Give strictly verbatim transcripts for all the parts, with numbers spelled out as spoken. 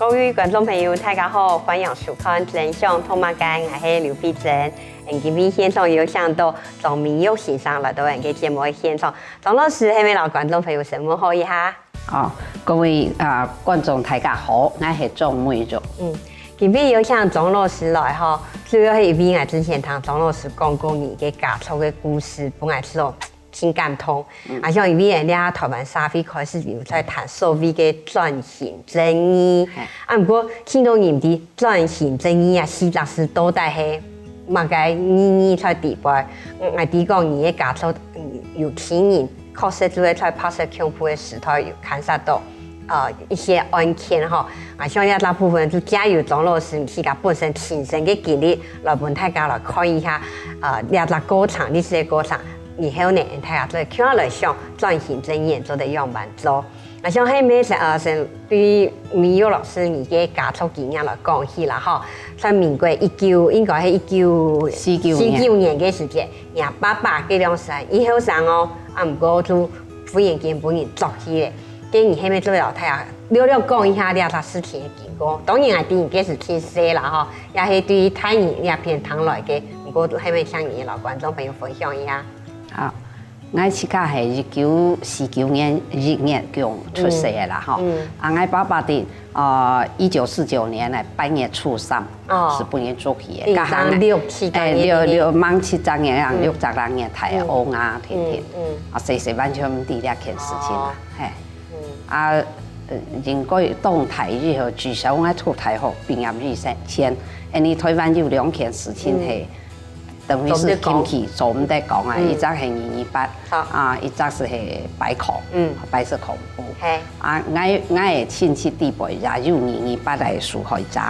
各位觀眾朋友，大家好，歡迎收看《真想讀麼个》，𠊎係劉慧珍。嗯，今晡日現場有請到張明玉先生來到𠊎个節目个現場。張老師，係毋係摎觀眾朋友先問好一下？哦，各位啊，觀眾大家好，𠊎係張明玉。嗯，今晡日有請張老師來吼，主要係因為𠊎之前聽張老師講過你个家族个故事，分𠊎知道 真感動。啊，像因為這下臺灣社會開始有在談所謂个轉型正義，啊，毋過聽到人知轉型正義啊四隻字到底係麼个意義在裡背？𠊎知講你个家族有親人確實就係在白色恐怖个時代有牽涉到，呃，一些案件吼。啊，像這大部分就藉由張老師你自家本身親身个經歷來分大家來看一下，呃，這隻過程，歷史个過程。 以後呢，大家做共下來想轉型正義做得仰般做。啊，像係毋係先，呃，先對明玉老師你个家族經驗來講起啦吼。在民國一九，應該係一九四九年个時節，若爸爸該量時還已後生哦，啊，毋過就忽然間分人捉去咧。該你係毋係做得摎大家略略講一下這隻事情个經過？當然啊，知你該時真細啦吼，也係對大人這片聽來个，毋過係毋係請你摎觀眾朋友分享一下？ 啊，𠊎自家係一九四九年一月降出世个啦吼。啊，𠊎爸爸在，呃，一九四九年个八月初三，哦，係分人捉去个。該下正六七隻月，欸，六，六，吂七隻月，正六隻零月大个，烏鴉定定。啊，細細完全毋知這件事情啦，嘿。啊，呃，應該當大以後，至少𠊎讀大學畢業以前，𠊎俚臺灣有兩件事情係 等於係禁忌，做毋得講啊，一隻係二二八，啊，一隻係白恐，白色恐怖。啊，𠊎，𠊎个親戚裡背也有二二八个受害者，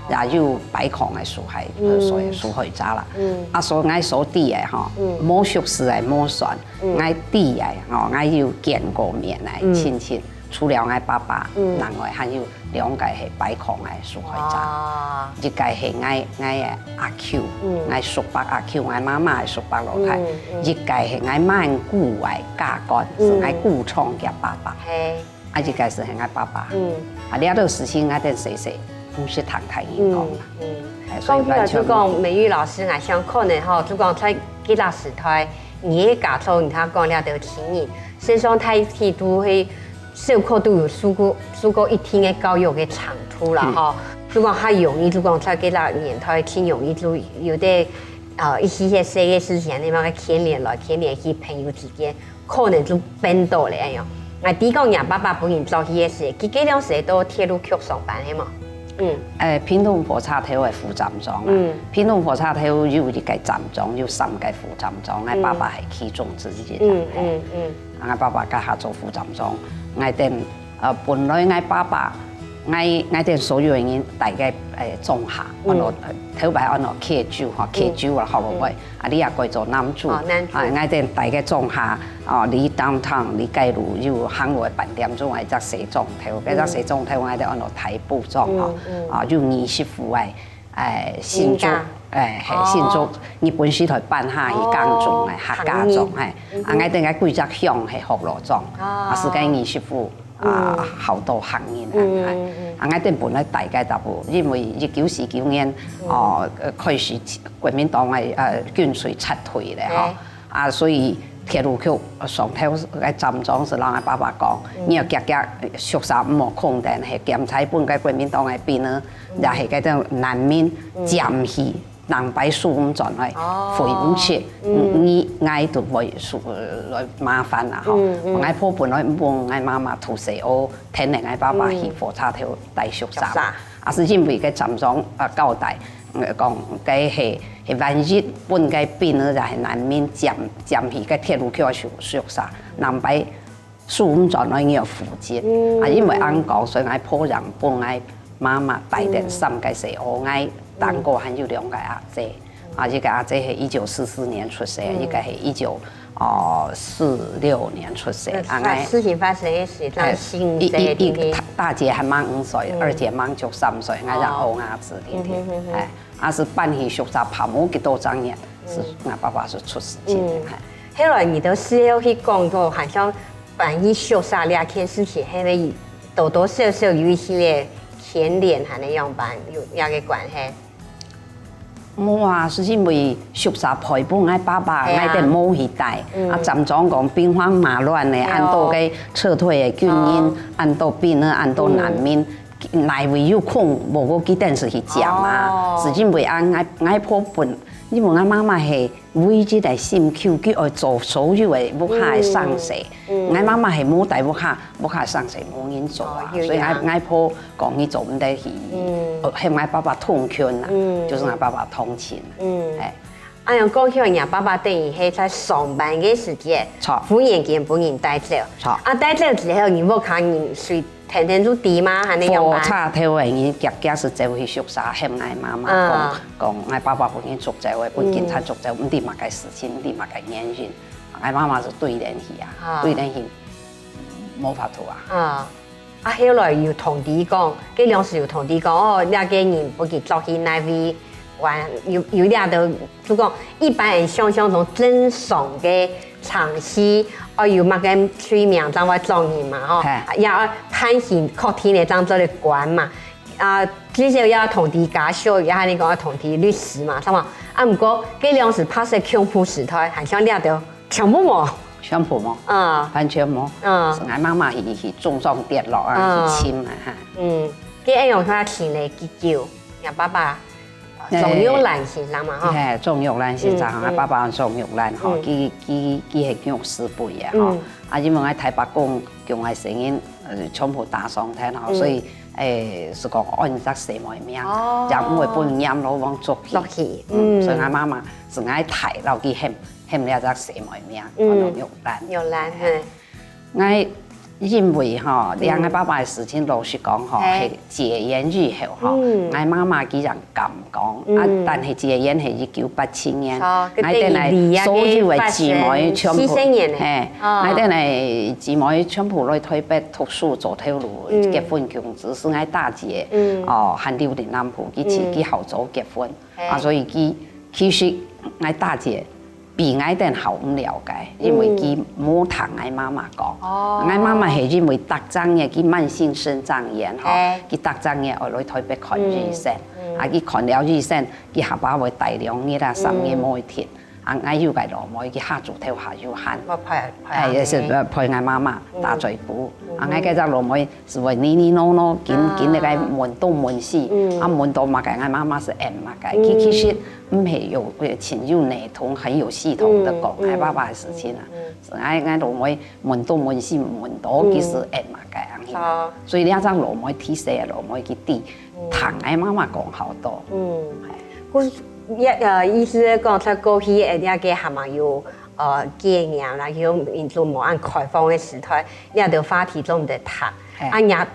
也有白恐个受害，呃，受，受害者啦。啊，所以𠊎所知个吼，無熟事个無算，𠊎知个吼，𠊎有見過面个親戚，除了𠊎爸爸，另外還有 兩個係白恐个受害者，一個係𠊎，𠊎个阿舅，𠊎叔伯阿舅，𠊎媽媽个叔伯老弟，一個係𠊎滿姑个家官，係𠊎姑丈厥爸爸，啊，一個係𠊎爸爸。啊，這兜事情𠊎等細細毋識聽大人講啦。欸，所以講起來就講，美玉老師，𠊎想可能吼，就講在該隻時代，你个家族，你頭講這兜親人，實際上大體都係 小可都有受過，受過一定个教育个程度啦吼。就講較容易，就講在該隻年代，盡容易就有兜，呃，一息細个事情，恁樣个牽連來牽連去，朋友之間可能就變到咧恁樣。𠊎知講若爸爸分人捉去个時，佢該量時在鐵路局上班係無？嗯。欸，屏東火車頭个副站長啊。屏東火車頭有一個站長，有三個副站長，𠊎爸爸係其中之一啊。嗯，嗯，嗯。 啊，𠊎爸爸該下做副站長，𠊎等，呃，本來𠊎爸爸，𠊎，𠊎等所有个人戴个，欸，莊下，安到，呃，頭擺安到溪州吼，溪州啊，學老話，啊，這下改做南州，哦，南州。啊，𠊎等戴个莊下，哦，離downtown，離街路有行路半點鐘个一隻細莊頭，該隻細莊頭𠊎等安到大埔莊吼，啊，有二十戶个 欸，新竹，欸，係，新竹，日本時代搬下去耕種个客家莊，係，啊，𠊎等个幾隻鄉係學老莊，啊，係該二十戶，啊，好多客人啊，啊，𠊎等本來戴該搭埔，因為一九四九年，哦，呃，開始國民黨个，呃，軍隊撤退咧，吼， 啊，所以鐵路局上頭个站長係摎𠊎爸爸講，你愛遽遽宿舍毋好空等，係檢采分該國民黨个兵仔，也係該兜難民佔去，人擺駛毋轉來，回毋去，你，𠊎都會受，來麻煩啦吼。𠊎婆本來毋分𠊎媽媽讀冊，哦，跈等𠊎爸爸去火車頭戴宿舍。 啊，係因為該站長，呃，交代，呃，講，該係，係萬一分該兵仔也係難民佔，佔去該鐵路局宿，宿舍，人擺駛毋轉來，你愛負責。啊，因為恁講，所以𠊎婆也分𠊎媽媽帶等三個細，哦，𠊎當過還有兩個阿姊。啊，一個阿姊係一九四四年出世，一個係一九，哦，四六年出世。啊，𠊎 事情發生个時，當，欸，細，一，一，一，對不對？大，大姐還吂五歲，二姐吂足三歲，𠊎正烏鴉子定定，欸，啊，係搬去宿舍，爬無幾多張年，係，𠊎爸爸係出事情，欸。後來你兜事後去講過，好像搬去宿舍這件事情，係毋係多多少少有一息仔牽連還係仰般有這个關係？無啊，係因為宿舍賠分𠊎爸爸，係啊。𠊎等無去戴。嗯。啊，站長講兵荒馬亂呢，係哦。恁多个撤退的軍人，哦。恁多兵啊，恁多難民，嗯。哪位有空，無過佢等係去接嘛。哦。係因為啊，𠊎，𠊎婆本，因為𠊎媽媽係 唯一个心臼，佢愛做所有个屋下个生事。嗯，嗯。𠊎媽媽係無戴屋下，屋下生事無人做啊。哦，有影。所以𠊎，𠊎婆講佢做毋得去，嗯。呃，喊𠊎爸爸通權啊，嗯。就係𠊎爸爸通情啊。嗯。哎。恁樣講起來，若爸爸等於係在上班个時節，著。忽然間分人帶走。著。啊，帶走之後，你屋下人隨 天天就知嘛，還係仰般？火車頭个人遽遽就走去宿舍，喊𠊎媽媽講，嗯。講𠊎爸爸分人捉走个，分警察捉走，嗯。毋知麼个事情，毋知麼个原因。𠊎媽媽就追等去啊，啊。追等去，無法度啊。啊，啊，後來有通知講，該量時有通知講，哦，這个人分佢捉去哪位，還有，有這兜，就講一般人想像中正常个 程序，哦，有麼个罪名正會捉人嘛，吼，嘿。也愛判刑確定个正做得關嘛。啊，至少也愛通知家屬，也還係講愛通知律師嘛，係嘛？啊，毋過，該量時白色恐怖時代，還像這兜全部無。全部無。啊。完全無。啊。係𠊎媽媽去，去中槍跌落啊，啊。去尋啊，哈。嗯，該恁樣佢尋了幾久，若爸爸 鍾玉蘭先生嘛，吼。嘿，鍾玉蘭先生，嗯，嗯。𠊎爸爸鍾玉蘭，吼，嗯。佢，佢，佢係玉字輩啊，吼。嗯。啊，因為𠊎大伯公，共𠊎細人，呃，全部打傷忒，吼，嗯。所以，誒，係講安隻細妹名，哦。正毋會分閻羅王捉去。捉去，嗯，嗯。所以𠊎媽媽係𠊎大摎佢喊，喊這隻細妹名，嗯。鍾玉蘭。玉蘭，嘿。 𠊎因為吼，嗯。這𠊎爸爸个事情，老實講吼，嘿。係戒嚴以後吼，嗯。𠊎媽媽佢正敢講，啊，嗯。但係戒嚴係一九八七年，哦，𠊎等來所有个姊妹全部，四十年呢。嘿，哦。𠊎等來姊妹全部來台北讀書做頭路，嗯。結婚供子，係𠊎大姐，嗯。哦，還留在南部，佢自，嗯。佢好早結婚，嘿。啊，所以佢，其實𠊎大姐 比𠊎等還毋了解，因為佢無聽𠊎媽媽講。哦。𠊎媽媽係因為逐隻月佢慢性腎臟炎吼，嘿。佢逐隻月愛來台北看醫生，嗯，嗯。啊，佢看了醫生，佢下把會戴兩日啊，三日無停。嗯。啊，𠊎有个老妹，佢下晝頭下晝閒。我陪，陪阿姆。哎，也係，呃，陪𠊎媽媽打嘴鼓。嗯。啊，𠊎該隻老妹 係會呢呢喏喏，緊，啊。緊該个問東問西，嗯。啊，問到麼个，𠊎媽媽係應麼个。嗯。其，其實毋係有，呃，盡有系統、很有系統个講，嗯，嗯，𠊎爸爸个事情啊，嗯，嗯。係𠊎，𠊎老妹問東問西，問到，嗯。其實應麼个恁樣。哦。所以這隻老妹，第四个老妹，佢知，嗯。聽𠊎媽媽講好多。嗯。嘿。故，也，呃，意思係講，在過去，呃，這个還蠻有，呃，戒嚴啦，有民主無恁開放个時代，這兜話題做毋得談。嘿。啊，若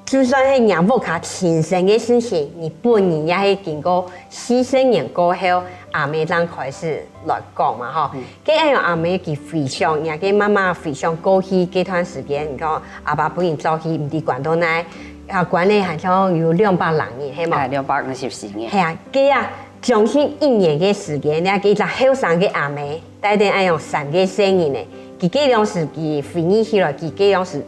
就算係若屋下親生个事情，你本人也係經過四十年過後，阿姆正開始來講嘛，吼。嗯。該恁樣阿姆佢回想，若个媽媽回想過去該段時間，你看阿爸分人捉去，毋知關到哪，啊，關了好像有兩百零日，係無？哎，兩百五十四日。係啊，該啊，將近一年个時間，你看該隻後生个阿姆，帶等恁樣三个細人呢，佢該量時佢回憶起來，佢該量時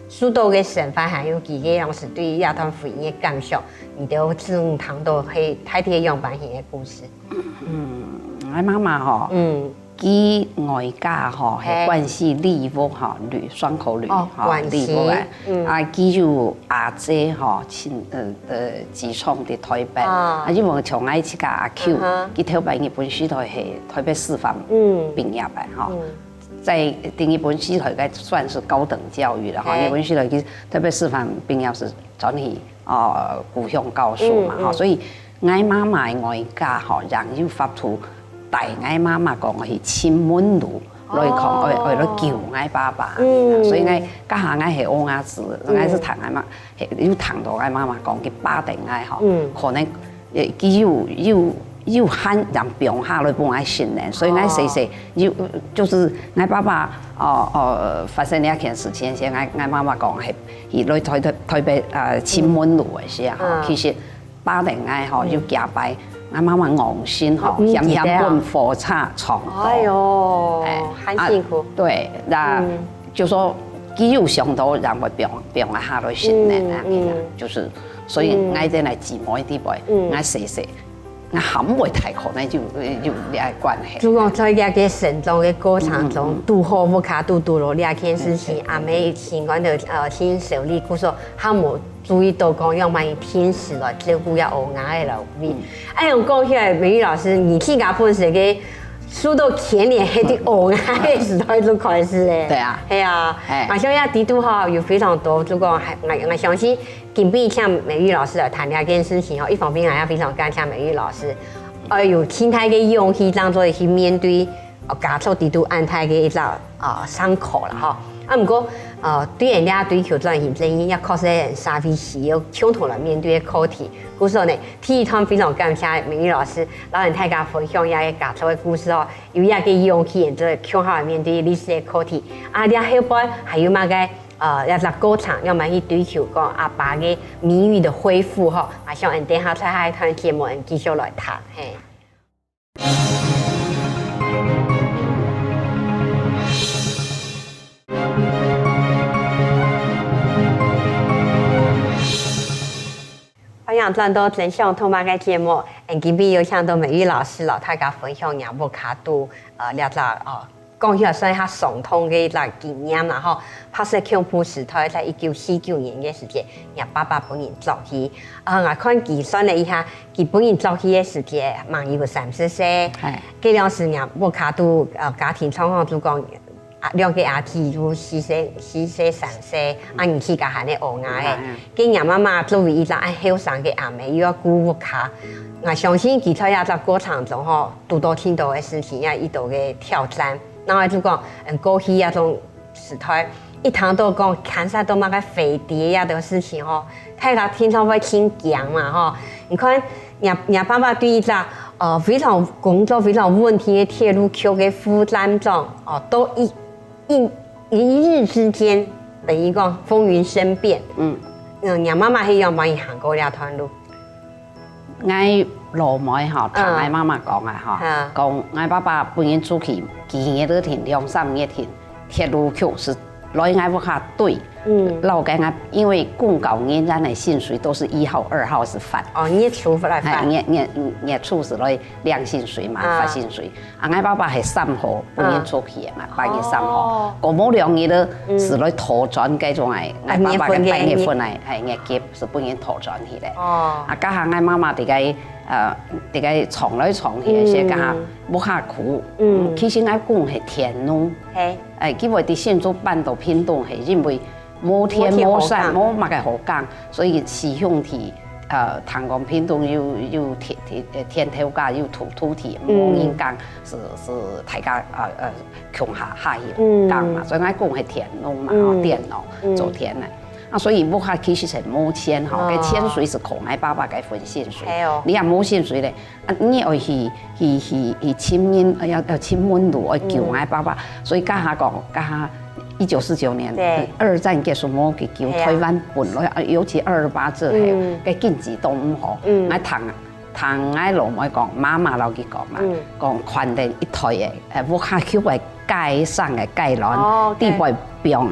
受到个生活，還有佢个樣式對這段回憶个感想，你兜正聽到係大體个樣般形个故事。嗯，𠊎媽媽吼，嗯。佢外家吼，嘿。係關西里屋吼，里，雙口里，哦，吼，關西。里屋啊。嗯。啊，佢有阿姊吼，親，呃，呃，寄宿在台北。啊。啊，因為像𠊎自家阿舅，嗯哼。佢頭擺日本時代係台北師範，嗯。畢業个吼。嗯。 在，在日本時代，該算係高等教育了哈。嗯。日本時代佢特別師範畢業係轉去，呃，故鄉教書嘛，嗯，哈，嗯。所以𠊎媽媽个外家吼，也有法度帶𠊎媽媽講去尋門路，來講，哦。愛，愛來救𠊎爸爸。嗯。所以𠊎，該下𠊎係戇仔子，嗯。𠊎係聽𠊎媽，係，有聽到𠊎媽媽講，佢巴等𠊎吼，嗯。可能 呃，佢有，有，有閒正放下來分𠊎訓練，所以𠊎細細，哦。有，就係𠊎爸爸，哦，哦，發生這件事情時，𠊎，𠊎媽媽講，係，佢來台，台，台北，呃，尋門路个時候，嗯。其實巴等𠊎吼，嗯。有幾擺，𠊎媽媽戇神吼，哦，毋記得啊。險險分火車撞到。哎喲，哎，還辛苦。啊，對，那，嗯。就說佢有想到人會放，放下來訓練啊，嗯，嗯。就係所以𠊎等來姊妹裡背，𠊎細細，𠊎還毋會大個呢，就就這關係。就講在這个成長个過程中，堵好屋下堵堵落這件事情，阿姆心肝頭呃心手裡，故所還無注意到講要買平時來照顧這嬰兒个老味。哎，用講起來，美玉老師，你自家本身个受到牽連，係對嬰兒个時代就開始咧。對啊。係啊，哎，好像也知道吼，有非常多，就講還，我我相信 今晡日請美玉老師來談這件事情吼，一方面𠊎也非常感謝美玉老師，呃，有盡大个勇氣，當做去面對，呃，家族裡肚恁大个一隻，呃，傷口啦吼。啊，毋過，呃，對人家追求轉型正義，也確實係社會需要共同來面對个課題。故所呢，第一段非常感謝美玉老師，摎𠊎等大家分享這个家族个故事哦，有這个勇氣，然後共下來面對歷史个課題。啊，這後背還有麼个 呃，這隻過程，愛仰般去追求講阿爸个名譽个恢復吼，啊，想𠊎等等下在下一段節目𠊎等繼續來談，嘿。歡迎轉到《真想讀麼个》節目，𠊎等今晡日有請到美玉老師摎大家分享若屋下肚，呃，這隻，呃， 講起來算較傷痛个一隻經驗啦吼。白色恐怖時代，在一九四九年个時節，若爸爸分人捉去。啊，𠊎看計算了一下，佢分人捉去个時節，吂有三十歲。該量時若屋下肚，呃，家庭狀況就講，啊，兩个阿弟就四歲、四歲、三歲，啊，你自家還係嬰兒仔。該若媽媽作為一隻恁後生个阿姆，又愛顧屋下，𠊎相信佢在這隻過程中吼，堵到盡多个事情，也遇到个挑戰。 然後就講，嗯，過去這種時代，一談到講牽涉到麼个飛碟這種事情吼，大家聽到會盡驚嘛吼。你看，若若爸爸對一隻，呃，非常工作非常穩定个鐵路局个副站長，哦，都一一一日之間，等於講風雲生變。嗯，若媽媽係仰般行過這段路？ 𠊎老妹吼，聽𠊎媽媽講啊吼，講𠊎爸爸分人捉去，幾日都停，兩三日停，鐵路局係來𠊎屋下對，摎該𠊎，因為公教人員个薪水都係一號、二號係發，哦，月初來發，哎，月月月初係來領薪水嘛，發薪水。 啊，𠊎爸爸係三號分人捉去个嘛，八月三號。過無兩日咧，係來討轉該種个，𠊎爸爸个八月份个，係月給係分人討轉去个。啊，該下𠊎媽媽在該，呃，在該撞來撞去个時，該下屋下苦。其實𠊎公係田農，哎，佢會在新竹搬到屏東，係因為 無田無產，無麼个好耕，所以思鄉地，呃，聽講屏東有有田田呃田頭家有土土地，無人耕，係係大家呃呃共下下去耕嘛，所以𠊎公係田農嘛，吼，田農做田个。啊，所以屋下其實係無錢吼，該錢水係靠𠊎爸爸个分薪水，你若無薪水咧， 啊，你愛去去去去尋人，愛愛愛尋門路，愛救𠊎爸爸。所以該下講，該下一九四九年，二戰結束無去救，台灣本來，尤其二二八之後，該經濟都毋好。𠊎聽聽𠊎老妹講，媽媽摎佢講嘛，講看著一台个，呃，屋下屋个街上个街欄，底背放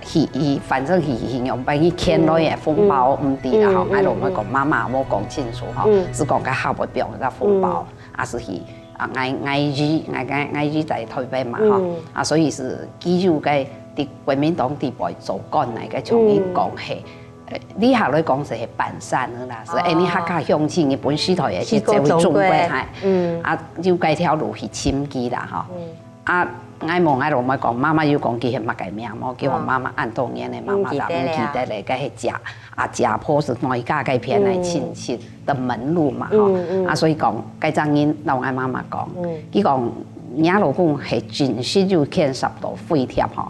去去，反正去去用，反正去牽來个紅包毋知啦吼。𠊎老妹講，媽媽無講清楚吼，係講該下背放隻紅包，啊係去啊，𠊎𠊎姨，𠊎𠊎𠊎姨在台北嘛吼，啊所以係佢有个在國民黨底背做官來个，像你講係，呃，這下來講係半山个啦，係，哎，你客家鄉親，日本時代个去做中國，係，啊有該條路去尋佢啦吼。 啊，𠊎問𠊎老妹講，媽媽有講佢係麼个名無？佢講媽媽恁多年咧，媽媽就毋記得咧，該係姐啊，姐婆係哪一家該片來親戚个門路嘛吼。啊，所以講，該隻人摎𠊎媽媽講，佢講若老公係真實有牽涉到飛碟吼，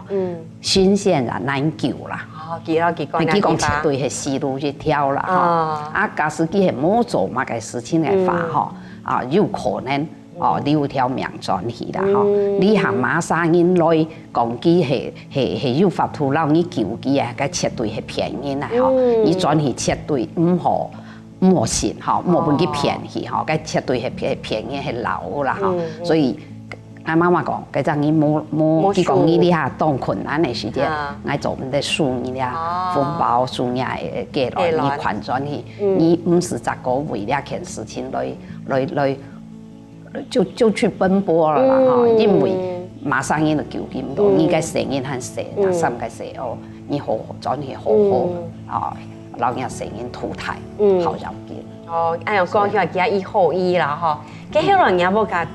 神仙啊難救啦。哦，佢佢講佢講絕對係死路一條啦吼。啊，假使佢係無做麼个事情个話吼，啊，有可能 哦，你有條命轉去啦吼。你行馬殺人來講佢係係係有法度摎你救佢啊，該絕對係騙人啊吼。你轉去絕對毋好毋好信吼，毋好分佢騙去吼，該絕對係騙騙人係老啦吼。所以，𠊎媽媽講，該隻你無無，無佢講你這下當困難个時節，啊。𠊎做毋得收你這紅包，收你个雞卵，雞卵。你還轉去，嗯。你毋使再過為這件事情來來來，就就去奔波了啦哈，嗯。因為馬上你就救佢毋到，嗯。你个細人還細，嗯。三个細哦，你好好轉去好好，嗯。啊，讓人細人投胎，嗯。好要緊。 哦，恁樣講起來，佢也一好意啦吼。該後來若屋下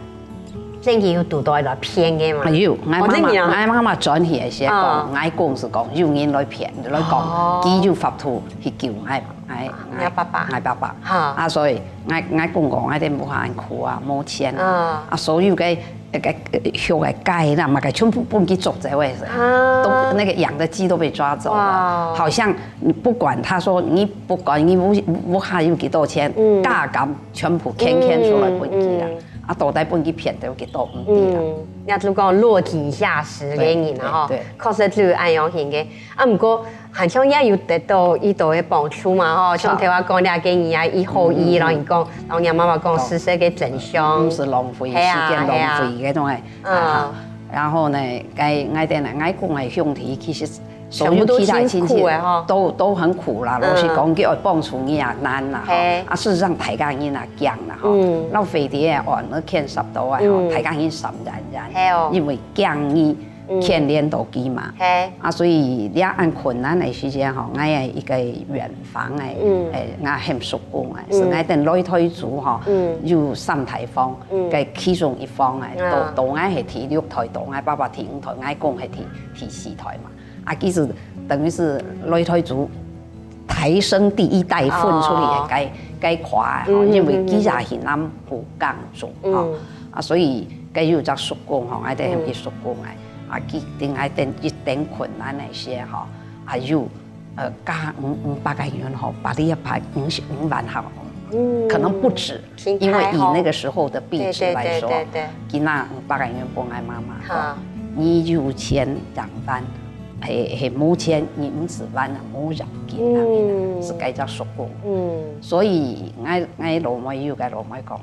真个有堵到來騙个嘛？哎喲，𠊎媽媽，哦，真个啊？𠊎媽媽轉去个時講，嗯。𠊎公係講有人來騙，來講，哦。佢有法度去救𠊎，𠊎，啊，𠊎爸爸。𠊎爸爸。哈。啊，所以𠊎，𠊎公講，𠊎等屋下很苦啊，無錢啊，嗯。啊，所有个 那個，呃，畜个雞啦，麼个全部分佢捉走个，啊。都，那個養的雞都被抓走了。哇。好像你不管，他說你不管你屋，屋下有幾多錢，嗯。價錢全部牽牽出來分佢啦。嗯，嗯。啊，到底分佢騙到幾多，毋知啦。嗯，也就講落井下石个人啊，吼，對，對，對。確實就恁樣形个。啊，毋過 還像也有得到一到个幫助嘛吼，像頭下講了个你啊，一好意，嗯，嗯，嗯。然後你講，然後你媽媽講，講，事實个真相。毋使浪費，係啊，時間浪費，係啊。該種个，嗯。啊，然後呢，該，𠊎等呢，𠊎公个兄弟，其實所有其他親戚全部都辛苦个吼。都，都很苦啦，嗯。老實講，佢愛幫助你也難啦，吼。係。啊，事實上，大家人也驚啦，吼。嗯。老飛碟啊，哦，那欠十多啊，吼，嗯。大家人閃閃閃，係哦。因為驚你 嗯。牽連到佢嘛。係。啊，所以這恁困難个時間吼，𠊎个一個遠房个，嗯。誒，𠊎喊叔公个，嗯。係𠊎等內台族吼，嗯。有三台房，嗯。該其中一房个，啊。到，到𠊎係第六代，到𠊎爸爸第五代，𠊎公係第，第四代嘛。啊，其實等於係內台族 台生第一代分出來个該，哦。該塊吼，嗯，因為佢也係南部耕種吼，嗯。啊，所以該有隻叔公吼，𠊎等喊佢叔公个，啊，佢等𠊎等一等困難个時吼，啊，有，呃，加五，五百个銀吼，把你一排五十五萬吼，嗯。可能不止， 因為以那個時候的幣值來說，對，對，對，對，對。佢拿五百个銀分𠊎媽媽，哈。你有錢兩萬，係，係無錢，你五十萬啊，無要緊啊，嗯。係該隻叔公。嗯。所以𠊎，𠊎老妹有个老妹講，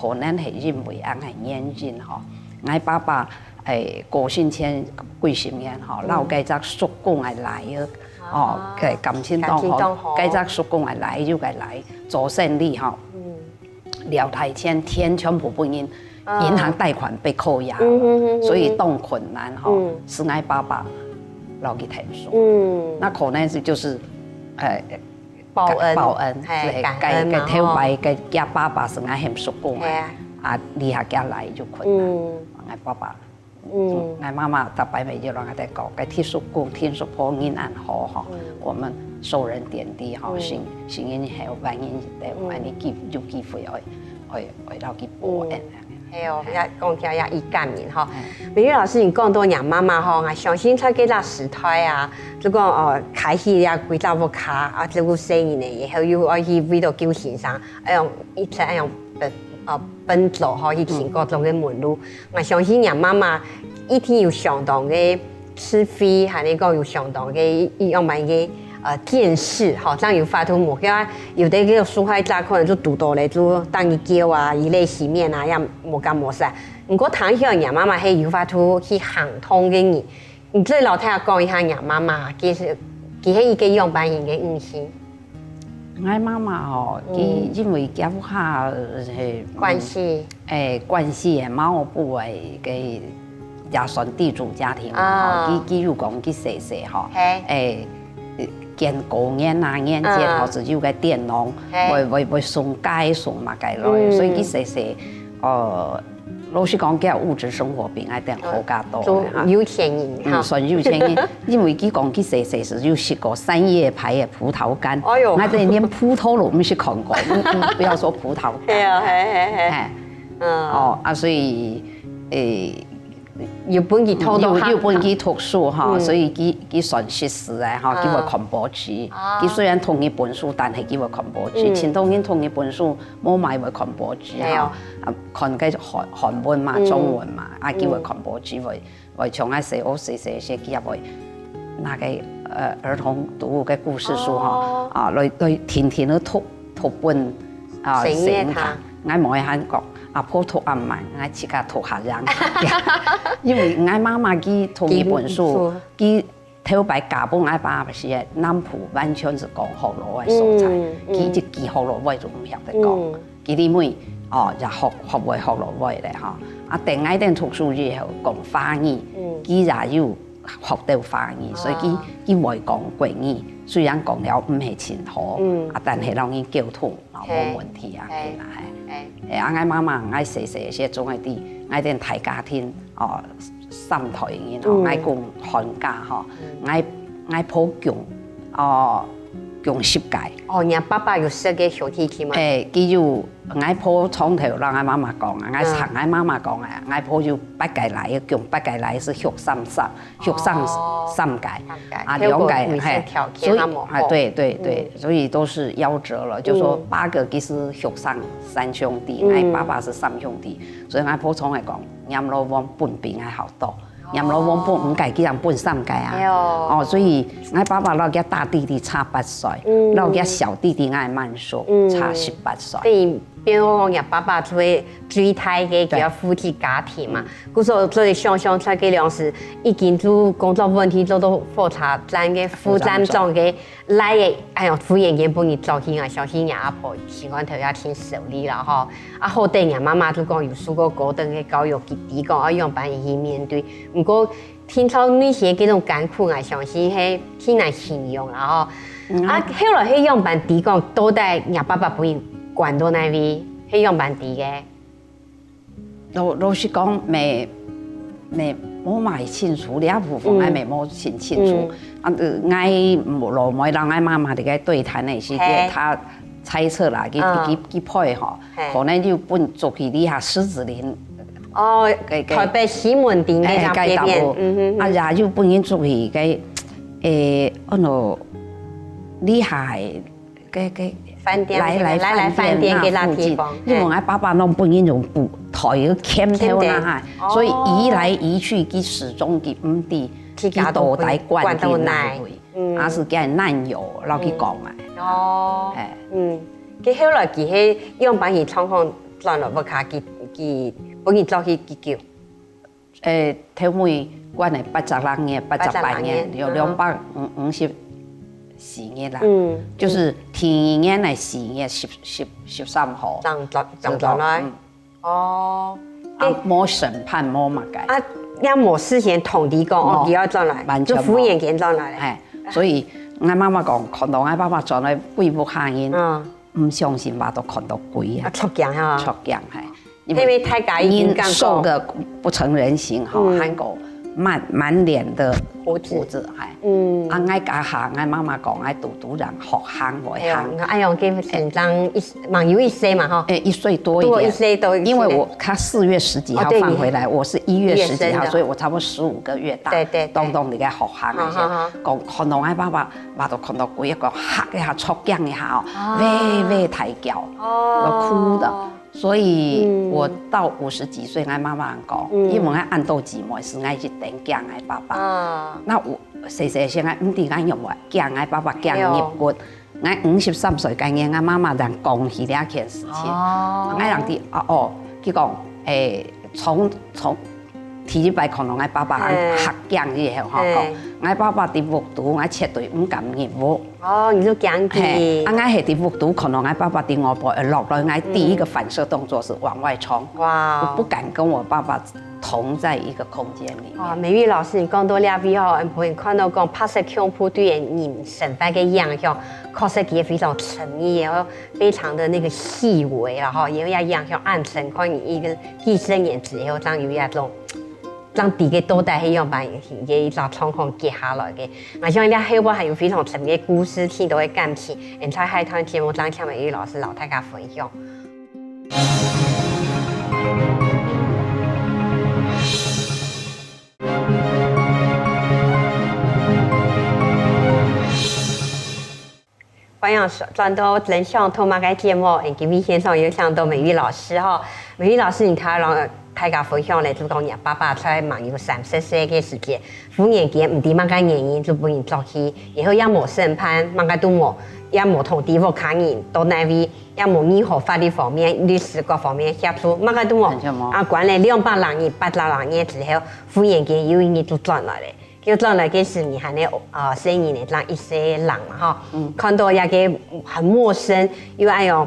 可能係因為恁个原因吼，𠊎爸爸，誒，過身前幾十年吼，嗯。摎該隻叔公个倈仔，哦，啊。該感情當好，感情當好。該隻叔公个倈仔又个倈，做生理吼。嗯。 了大錢，錢全部分人，啊。銀行貸款被扣押了，嗯哼哼哼。所以當困難吼，嗯。係𠊎爸爸摎佢𢯭手。嗯。那可能是就是，呃，報恩。報恩，嘿，係，感恩嘛，該，該頭擺，吼。該厥爸爸係𠊎喊叔公个，係啊。啊，這下厥倈就困難，嗯。𠊎爸爸 嗯。𠊎媽媽逐擺乜有摎𠊎兜講，該第叔公、第叔婆人恁好吼，嗯。我們受人點滴吼，嗯。成，成人後，萬人一等，嗯。恁呢機，有機會愛，愛，愛摎佢報恩。嗯。係哦，也講起來也已感人吼。嗯。美玉老師，你講到若媽媽吼，𠊎相信在該隻時代啊，就講哦，開始也歸隻屋下啊，照顧細人呢，以後又愛去為著救先生，哎喲，一直哎喲奔，哦，奔走吼，去尋各種个門路。嗯。 𠊎相信若媽媽一定有相當个智慧，還係講有相當个一，一樣般个，呃，見識，吼，正有法度無。佢話有兜个受害者可能就堵到咧，就等佢噭啊，以淚洗面啊，也無干無事。毋過聽起來若媽媽係有法度去行動个人。你做老弟講一下若媽媽，其實，佢係一個樣般型个女性。 𠊎媽媽吼，嗯。佢因為厥屋下，呃，關係。誒，關係誒，茅埔誒，該也算地主家庭嘛，吼，啊。佢，佢有講佢細細吼，嘿。誒，見過年啊，年節吼，嗯。就有个典當，嘿。會，會，會送雞送麼个來，嗯。所以佢細細，呃， 老實講，佢物質生活比𠊎等好較多个哈。啊，就有錢人哈。嗯，算有錢人，因為佢講佢細細時有食過三葉牌个葡萄乾，哎喲。𠊎等連葡萄都毋識看過，嗯，嗯，不要說葡萄乾。係啊，係，係，係。哎。嗯。哦，啊，所以，誒，又分佢讀到哈。又，又分佢讀書哈，嗯。所以佢，佢算識字个哈，嗯。佢會看報紙。啊。佢雖然讀日本書，但係佢會看報紙。嗯。盡多人讀日本書， 無嘛會看報紙哈，係哦。啊，看个韓，韓文嘛，嗯。中文嘛，啊，嗯。佢會看報紙，會，會像𠊎細，𠊎細細時，佢也會拿个，呃，兒童讀物个故事書哈，哦。啊，來，來定定仔讀，讀分，啊，細人仔聽。細人仔聽。𠊎無愛喊講，阿婆讀恁慢，𠊎自家讀較樣。因為𠊎媽媽佢讀日本書，佢頭擺嫁分𠊎爸爸時，南部完全係講福佬个所在，佢一句福佬話都毋曉得講。佢因為哦，也學學會福佬話咧吼。啊，等𠊎等讀書以後，講華語，佢也有學到華語，所以佢佢會講國語，雖然講了毋係盡好，啊，但係摎人溝通。 哦，無問題啊，係啦，係。欸，啊，𠊎媽媽，𠊎細細時總係知，𠊎等大家庭，哦，三代人哦，𠊎公寒家吼，𠊎，𠊎婆降，哦，降十個。哦，若爸爸有十個兄弟姊妹？欸，佢有，𠊎婆從頭摎𠊎媽媽講啊，𠊎同𠊎媽媽講啊，𠊎婆有八個倈仔，降八個倈仔係畜生三， 畜生三個，啊，兩個，嘿，所以，啊，對對對，所以都是夭折了。就說八個佢係畜生三兄弟，𠊎爸爸係三兄弟，所以𠊎婆從來講，閻羅王分比𠊎較多，閻羅王分五個，佢正分三個啊。哦，所以𠊎爸爸摎佢大弟弟差八歲，摎佢小弟弟𠊎滿叔差十八歲。 變講若爸爸就係最大个，佢愛負責家庭嘛。故所做得想像，在該量時已經就工作問題做到火車站个副站長个倈仔，哎喲，忽然間分人捉去，𠊎相信若阿婆心肝頭也盡受力啦吼。啊，好得若媽媽就講有受過高等个教育，佢知講愛仰般去面對。毋過 聽著內心个該種艱苦，𠊎相信係盡難形容啦吼。啊，後來係仰般知講，到底若爸爸分人關到哪位，係仰般知个？老老實講，乜乜無麼清楚，這部分𠊎乜無盡清楚。啊，呃，𠊎老妹摎𠊎媽媽在該對談个時節，佢 猜測啦，佢佢佢配吼，可能就分捉去這下獅子林，哦，該該台北西門町該條街邊，嗯哼，啊，也就分人捉去該，欸，安到這下該該飯店，來來來來飯店該附近，因為𠊎爸爸攏分人用布袋仔囥頭那下，所以移來移去，佢始終佢毋知佢到底關在哪位。 嗯，啊，係該男友摎佢講啊。哦，係，嗯，佢後來佢係仰般去狀況轉來屋下，佢佢分人捉去幾久？誒，頭尾關了八十六日，八十八日，有兩百五五十四日啦。嗯，就是第二年个四月十十十三號，正轉正轉來。 哦，啊，無審判，無麼个。啊，也無事先通知講，哦，佢愛轉來，完全無。就忽然間轉來了。哎，所以𠊎媽媽講，看到𠊎爸爸轉來歸屋下人，嗯，毋相信話都看到鬼啊，啊，著驚哈。著驚，嘿。因為大家已經感覺人瘦得不成人形哈，嗯，還過滿滿臉的鬍子，鬍子，嘿。嗯，啊，𠊎家下，𠊎媽媽講，𠊎堵堵人學行會行。哎喲，哎喲，佢成長一 蠻有一些嘛，吼。誒，一歲多一點。多一歲，多一歲。因為我，他四月十幾號放回來，哦，對，你，我是一月十幾號，一月生的。所以我差不多十五個月大，對，對，對。當當你該學行一下，好，好，好。講，看到𠊎爸爸，爸都看到鬼，講嚇一下，著驚一下哦，啊。喂，喂，大叫，哦。我哭的。所以我到五十幾歲，嗯。𠊎媽媽講，嗯。因為𠊎恁多姊妹，係𠊎一定驚𠊎爸爸。啊。那我，細細時，𠊎毋知𠊎有無驚𠊎爸爸，驚入骨。哎喲。 𠊎五十三歲該年，𠊎媽媽正講起這件事情。哦。𠊎人知，啊，哦，佢講，誒，從從第一擺看到𠊎爸爸，嘿。嚇驚以後，吼，嘿。講，𠊎爸爸在屋肚，𠊎絕對毋敢入屋。哦，你就驚佢。嘿，啊，𠊎係在屋肚看到𠊎爸爸在外背，呃，落來，𠊎第一個反射動作係往外衝。嗯。哇哦。我不敢跟我爸爸 同在一個空間裡面。哦，美玉老師，你講到這位吼，𠊎看到講白色恐怖對人生活个影響，確實佢非常沉迷，然後非常的那個細微了吼，因為要影響恁深，可能一個幾十年之後，正有一種，正知个到底係樣般个一種狀況接下來个。𠊎想這後背還有非常深个故事，聽到个感情，𠊎在下段節目正請美玉老師摎大家分享。 歡迎收，轉到《真想讀麼个》節目，今日現場有請到美玉老師吼。美玉老師，你頭先，大家分享咧，就講若爸爸在吂有三十歲个時節，忽然間毋知麼个原因就分人捉去，然後也無審判，麼个都無，也無通知屋下人到哪位，也無任何法律方面、律師各方面協助，麼个都無。完全無。啊，關了兩百零日、八百零日之後，忽然間有一日就轉來了。就轉來个時，你還係呃細人仔，正一歲零嘛吼，看到一個很陌生，又哎喲，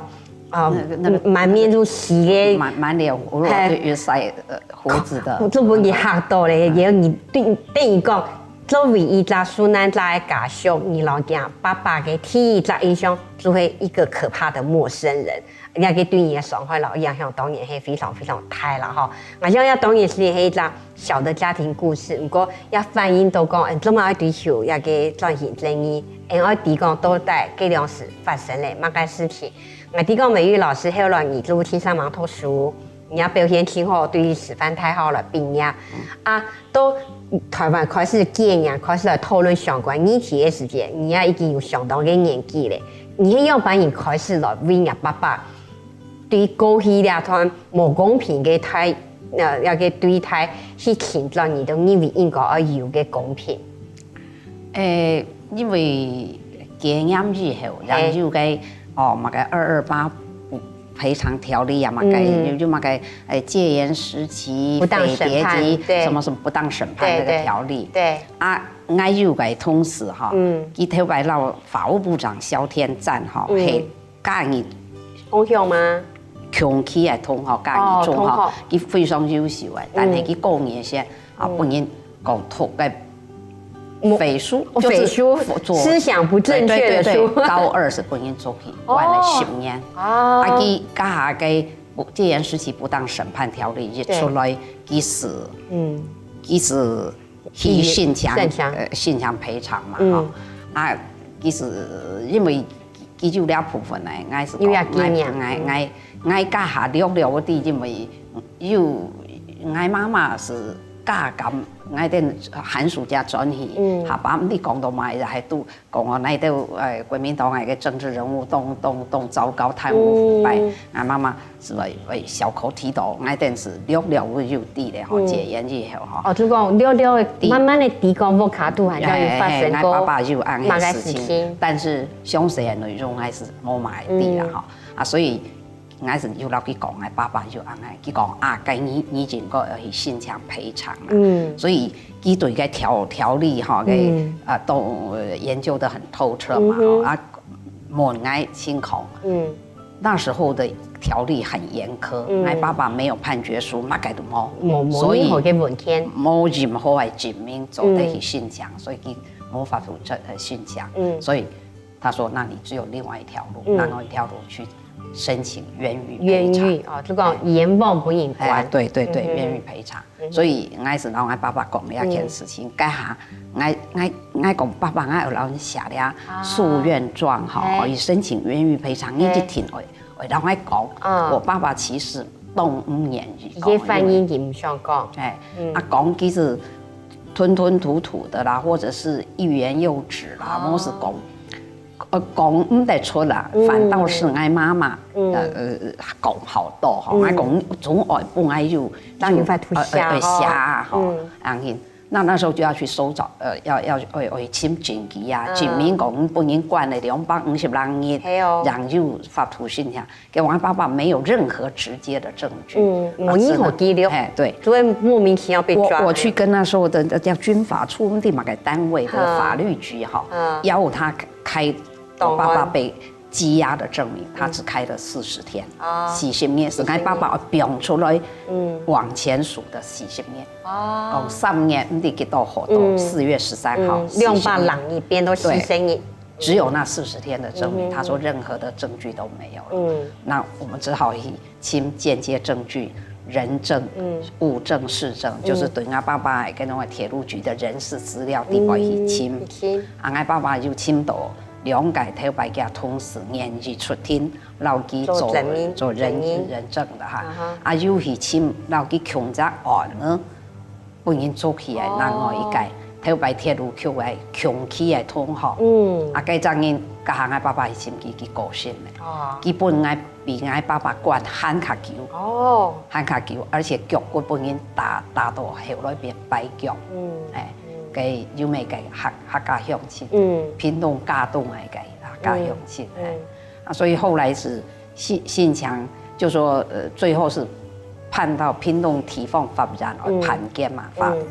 呃，那個那個滿面都是个，滿滿臉胡落，嘿又又曬呃胡子的，就分佢嚇到咧。然後你對等於講，作為一隻受難者个家屬，你老驚爸爸个第一隻印象就係一個可怕的陌生人，那個對你的傷害摎影響當然係非常非常大啦吼。𠊎想這當然係一隻小的家庭故事，毋過也反映到講，嗯，做麼个愛追求這個轉型正義，嗯，愛知講到底該當時發生了麼个事情。𠊎知講美玉老師後來你就去上網讀書，你也表現盡好，對師範大學來畢業。啊，到台灣開始戒嚴，開始來討論相關議題个時節，你也已經有相當个年紀了。你係仰般人開始來為若爸爸對過去這段無公平个待，呃，這個對待去尋找你都認為應該愛有个公平？誒，因為戒嚴以後，嘿。然後有个哦，麼个二二八不賠償條例啊，麼个嗯。有有麼个誒戒嚴時期不當匪諜審判，及對。什麼什麼不當審判對這個條例。對。啊，𠊎有个同事哈，嗯。佢頭擺摎法務部長蕭天贊哈，嗯。係教人共學嗎？共期个同學，教哦，人中學，同學。佢非常優秀个，但係嗯。佢高二个時啊，嗯。分人講讀个我匪書，哦，就是匪書，做思想不正確的書。對對對對，高二時分人捉去，關了十年。哦。啊，佢該下个不戒嚴時期不當審判條例一出來，其實嗯。其實去申請申請。呃申請賠償嘛，嗯。吼。啊，其實因為佢有這部分呢，𠊎係講有這經驗。𠊎𠊎𠊎該下略略个知，因為有𠊎媽媽係加減，𠊎等寒暑假轉去，嗯。下把毋知講到麼个，還都講哦，該兜呃國民黨个政治人物當當當糟糕，貪污腐敗，嗯。𠊎媽媽 係會會小口提到，𠊎等係略略會有知咧吼，嗯。戒嚴以後吼。哦，就講略略个，知。慢慢个知講屋下肚還有發生過嘿，嘿，𠊎爸爸有恁樣个事情，麼个事情。但是詳細个內容還係無麼个知啦吼。啊，所以𠊎係有摎佢講，𠊎爸爸有恁樣，佢講啊，該你你應該愛去申請賠償啦。嗯。所以佢對該條條例吼，該嗯。啊都呃研究得很透徹嘛吼，嗯哼。啊問𠊎情況。嗯。那時候的條例很嚴苛，嗯。𠊎爸爸沒有判決書，麼个都無，無無所以任何个文件。無任何个證明做得去申請，所以佢無法度出呃申請，嗯。所以他說，那你只有另外一條路，嗯。另外一條路去申請冤獄賠償。冤獄哦，就講冤枉分人關。哎，對對對，嗯哼。冤獄賠償。所以𠊎係摎𠊎爸爸講了這件事情，該下𠊎𠊎𠊎講爸爸，𠊎有摎你寫了訴願狀吼，哎。可以申請冤獄賠償，你一定會會摎𠊎講。嗯。我爸爸其實當毋願意講，這反應佢毋想講。哎，嗯。啊講其實吞吞吐吐的啦，或者是欲言又止啦，哦。無係講呃講毋得出啦，嗯。反倒係𠊎媽媽嗯。呃呃講好多吼，嗯。𠊎講總愛分𠊎有當有法度寫呃呃吼。寫吼，嗯。然後那那時候就要去收找，呃，要要要要尋證據啊，嗯。證明講分人關了兩百五十零日，係哦。然後有法度申請。結果𠊎爸爸沒有任何直接的證據，嗯，啊，無任何記錄。只能，哎，對。就會莫名其妙被抓。我我去跟那時候的叫軍法處，那麼个單位的嗯。法律局哈，嗯。要他開我檔案。爸爸被羈押的證明，他只開了四十天，啊。四十日係𠊎爸爸放出來，嗯。往前數的四十日。啊。講三月毋知幾多號到嗯。四月十三號，嗯，四十日。兩百零日變到四十日。只有那四十天的證明，嗯。他說任何的證據都沒有了。嗯。那我們只好去尋間接證據、人證、嗯。物證、事證，就是對𠊎爸爸个該種鐵路局的人事資料地方去尋。嗯，去尋。啊，𠊎爸爸就尋到兩個頭擺个同事願意出庭，摎佢做做證人，做人證人。人證的哈。啊哈。啊，又去尋摎佢共隻案呢，分人捉起來，哦。另外一個。頭擺鐵路局个共事个同學，嗯，啊，該隻人佮下𠊎爸爸去尋佢，佢過身了。哦，佢分𠊎比𠊎爸爸關還較久，哦，還較久，而且腳骨分人打，打到後來變跛腳。嗯，哎，嗯，該有名个客，客家鄉親，嗯，屏東佳冬个該客家鄉親，嗯，哎，嗯，啊，所以後來是 信，信強就說，呃，最後是判到屏東地方法院，呃，嗯，判決嘛，法，嗯，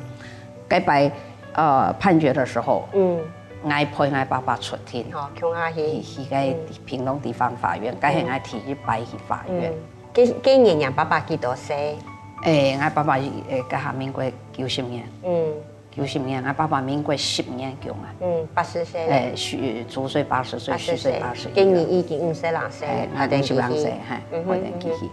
該擺，呃，判決的時候，嗯，𠊎陪𠊎爸爸出庭，哦，共下去，去，去該屏東地方法院，該係𠊎第一擺去法院。嗯，該，該年若爸爸幾多歲？誒，𠊎爸爸，誒，該下民國九十年。嗯， 九十年，𠊎爸爸民國十年降啊。嗯，八十歲了。誒，虛，足歲八十歲，虛歲八十一。今年已經五十零歲，誒，𠊎五十零歲，嘿，嗯哼，我等佢去。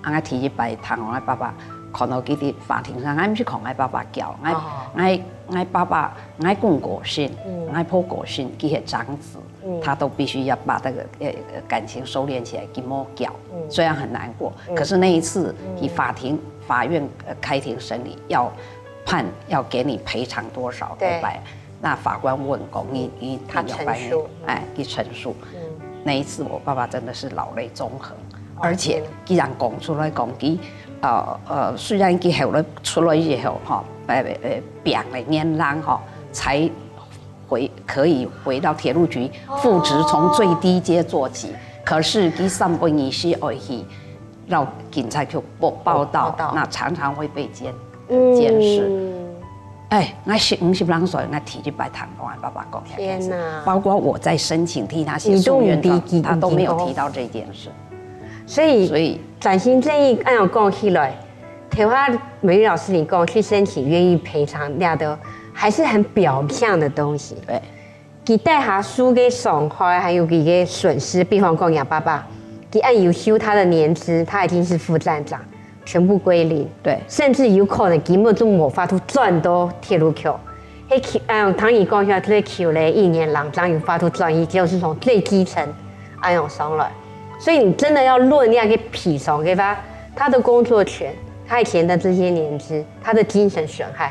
啊，𠊎第一擺聽𠊎爸爸看到佢在法庭上，𠊎毋識看𠊎爸爸噭，𠊎，哦，𠊎，𠊎爸爸，𠊎公過身，嗯，𠊎婆過身，佢係長子，嗯，他都必須要把那個，呃，感情收斂起來，佢無噭，嗯，雖然很難過，嗯，可是那一次，嗯，去法庭，法院，呃，開庭審理，要 判要給你賠償多少，對，對吧？那法官問講，你，你，他陳述，你有辦法，哎，你陳述。嗯，那一次我爸爸真的是老淚縱橫，哦，而且既然講出來講，佢，呃，呃，雖然佢後來出來以後，哈，呃，呃，病了年老，哈，才回，可以回到鐵路局復職，從最低階做起。可是佢三不五時愛去 到警察局報，報到，報到。那常常會被監，嗯，監視。哎，𠊎十，五十零歲，𠊎第一擺聽到𠊎爸爸講這件事，天哪。包括我在申請替他寫訴願狀，你都毋知佢，他都沒有提到這件事。所以，所以轉型正義恁樣講起來，頭下美玉老師你講去申請願意賠償，這都還是很表象的東西。對。 佢底下受个傷害，還有佢个損失，比方講若爸爸，佢恁優秀，他的年資，他已經是副站長，全部歸零。對。甚至有可能根本就無法度轉到鐵路局。該求，嗯，聽你講下，這求了一年零，正有法度轉去，就是從最基層恁樣上來。所以你真的要論那個賠償个話，他的工作權，他以前的這些年資，他的精神損害，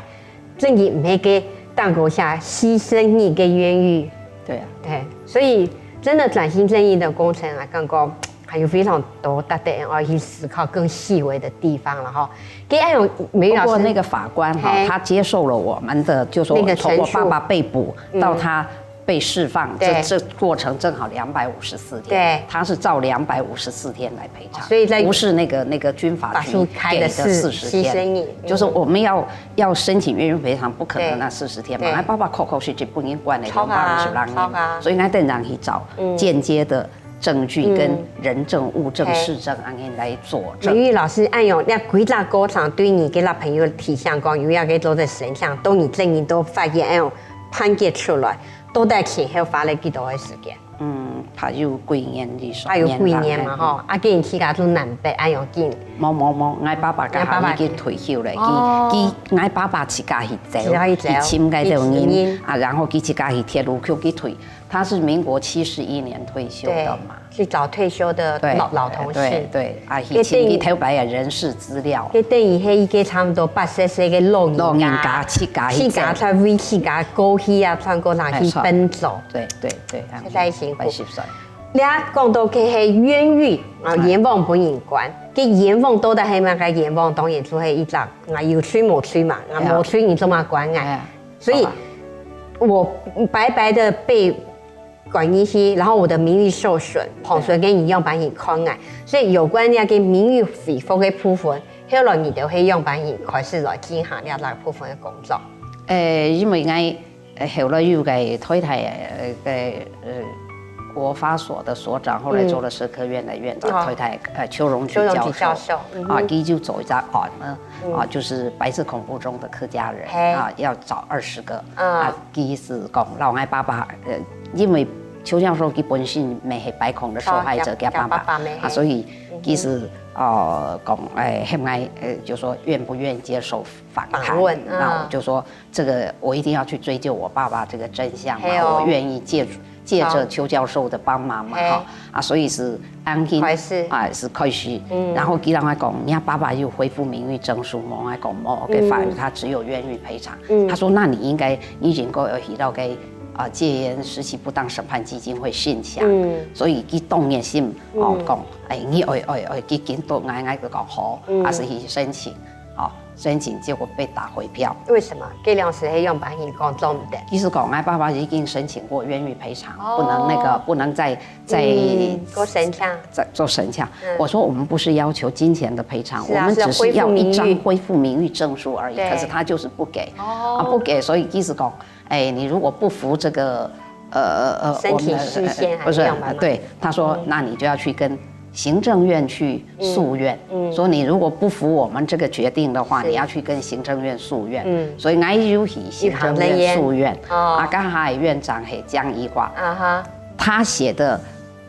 正經毋係該當高下犧牲你个冤獄。對啊。對，所以真的轉型正義的工程啊，剛剛還有非常多值得人愛去思考更細微的地方了哈。該還有美玉老師，不過那個法官哈，嘿，他接受了我們的，就說那個陳述。從我爸爸被捕到他被釋放，對。這，這過程正好兩百五十四天，對。他是照兩百五十四天來賠償，所以在不是那個，那個軍法局法術開的給的四十天，犧牲你，嗯。就是我們要，要申請冤獄賠償，不可能那四十天嘛，對。對。哎，爸爸確確實實分人關了兩百五十六年，著啊，著啊。所以𠊎等人去找間接的證據跟人證、物證、嘿。事證，恁樣來佐證。美玉老師，恁樣，這歸隻過程對你个小朋友提醒講，有一個做得申請，到你正經都發現，恁樣判決出來，到底前後花了幾多个時間？ 嗯，大約幾年以上，大約幾年嘛，年半，吼，啊，既然自家都南北，哎喲，緊。無，無，無，𠊎爸爸該下已經退休了，哦。佢，佢，𠊎爸爸自家去走，自家去走，佢尋該兜人，佢尋人。啊，然後佢自家去鐵路局去退。他是民國七十一年退休的嘛。對，去找退休的老，對，老同事。對，對，啊，去尋佢頭擺个人事資料。該等於係一個差不多八十歲个老人家，老人家自家去走。自家在為自家過去啊，穿過哪去奔走。沒錯。 對，對，對，啊，實在辛苦。八十歲。你啊，講到該係冤獄，啊，冤枉分人關，該冤枉到底係麼个冤枉？當然就係一隻，啊，有罪無罪嘛，啊，無罪你做麼關啊？所以，我白白的被關入去，然後我的名譽受損，碰損个人仰般去看啊。所以有關該个名譽回復个部分，後來你兜係仰般去開始來進行這部分个工作。誒，因為𠊎 呃，後來有个太太，呃，个，呃，國發所的所長，後來做了社科院的院長，太太，呃，邱榮菊教授，邱榮菊教授，嗯哼。啊，佢就做一隻案呢，啊，就是白色恐怖中的客家人，嘿。啊，要找二十個，啊。啊，佢係講，老𠊎爸爸，呃，因為邱教授佢本身乜係白恐的受害者，哦，佢爸爸，佢爸爸乜係。啊，所以佢係，呃，講，哎，喊𠊎，呃，就說願不願意接受訪談，訪問，那我就說， 這個我一定要去追究我爸爸這個真相嘛，嘿哦。我願意接觸，借着邱教授的帮忙嘛，哈，啊，所以是安心，开始，啊，是开始。然后佢同我讲，你爸爸有恢复名誉证书吗？我讲没，个法律他只有冤狱赔偿。他说，那你应该，你应该要提到给，啊，戒烟实习不当审判基金会申请。所以佢当然先，哦，讲，哎，你爱爱爱，佢紧都，我我就讲好，还是去申请。 哦，申请结果被打回票。为什么？这两时系用白银讲做唔得。意思讲，我爸爸已经申请过冤狱赔偿，哦，不能那个，不能再再嗯，做申请。再做申请。我说我们不是要求金钱的赔偿，是啊，我们只是要一张恢复名誉证书而已。可是他就是不给，哦，啊，不给，所以意思讲，哎，你如果不服这个，呃呃，申请事先还是要办吗？对，他说，那你就要去跟行政院去诉愿，说你如果不服我们这个决定的话，你要去跟行政院诉愿。所以我有去行政院诉愿，啊，刚好院长是江宜华，啊哈，他写的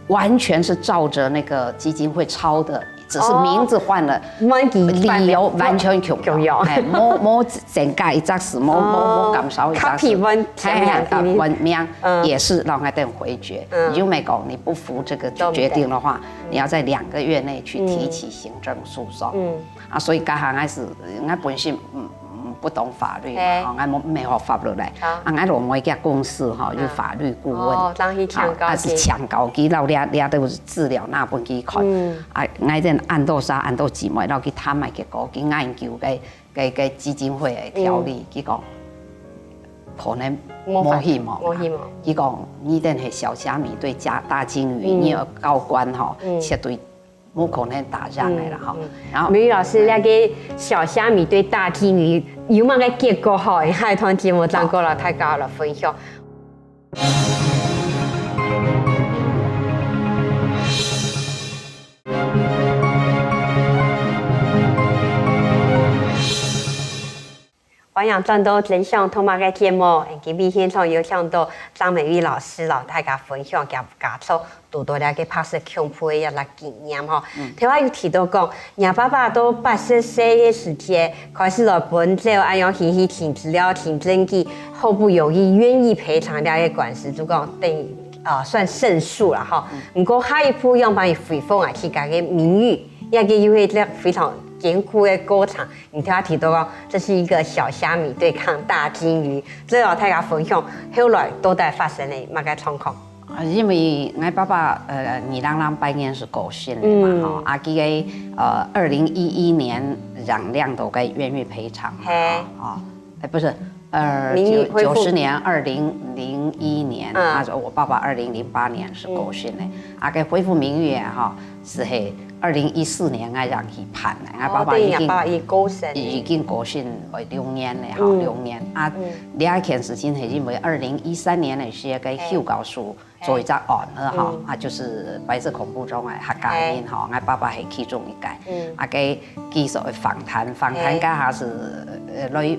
完全是照着那个基金会抄的，只是名字换了，理由完全共样，哎，没没增加一只字，没没没减少一只字，copy完全一样，哎，完名也是让他等回绝。你就没讲你不服这个决定的话，你要在两个月内去提起行政诉讼。嗯，啊，所以刚开始，我本身嗯嗯不懂法律嘛，哈，我没没学法律嘞，啊，我老妹个公司哈有法律顾问，哦，当去请教，啊，是请教佢，然后了了都是资料拿分佢看，啊，我等安到啥安到姊妹，然后去谈个结果，去研究个个个基金会的条例，佢讲可能没希望，没希望。佢讲你等系小虾米对大大金鱼，你要告官哈，绝对 不可能打仗个啦哈。然后梅老师，那个小虾米对大金鱼有么个结果吼？下一段节目再过来大家来分享。欢迎转到真相同盟个节目，今日现场有请到张美玉老师咯，大家分享佢家族 堵到了个白色恐怖个一个经验吼。頭下有提到講，若爸爸到八十歲个時節，開始來奔走，恁樣去去請資料、請證據，好不容易願意賠償了个官司，就講等於呃算勝訴了吼。毋過下一步樣般去恢復啊自家个名譽，這个又係一个非常艱苦个過程。你頭下提到講，這是一个小蝦米對抗大鯨魚，這个大家分享，後來到底發生了麼个狀況？ 啊，因為𠊎爸爸呃二零零八年是過身个嘛吼，啊，佢个呃二零一一年領領到个冤獄賠償嘛，吼，哦，哎，不是，呃，九九十年，二零零一年，啊，我爸爸二零零八年是過身个，啊，个恢復名譽啊，吼，是係二零一四年𠊎正去辦个，𠊎爸爸已經，哦，對，爸爸已過身了。已經過身有六年了吼，六年啊，這件事情係因為二零一三年个時个邱教授 做一隻案了吼，啊，就是白色恐怖中个客家人吼，𠊎爸爸係其中一个。啊，个記者个訪談，訪談該下是呃來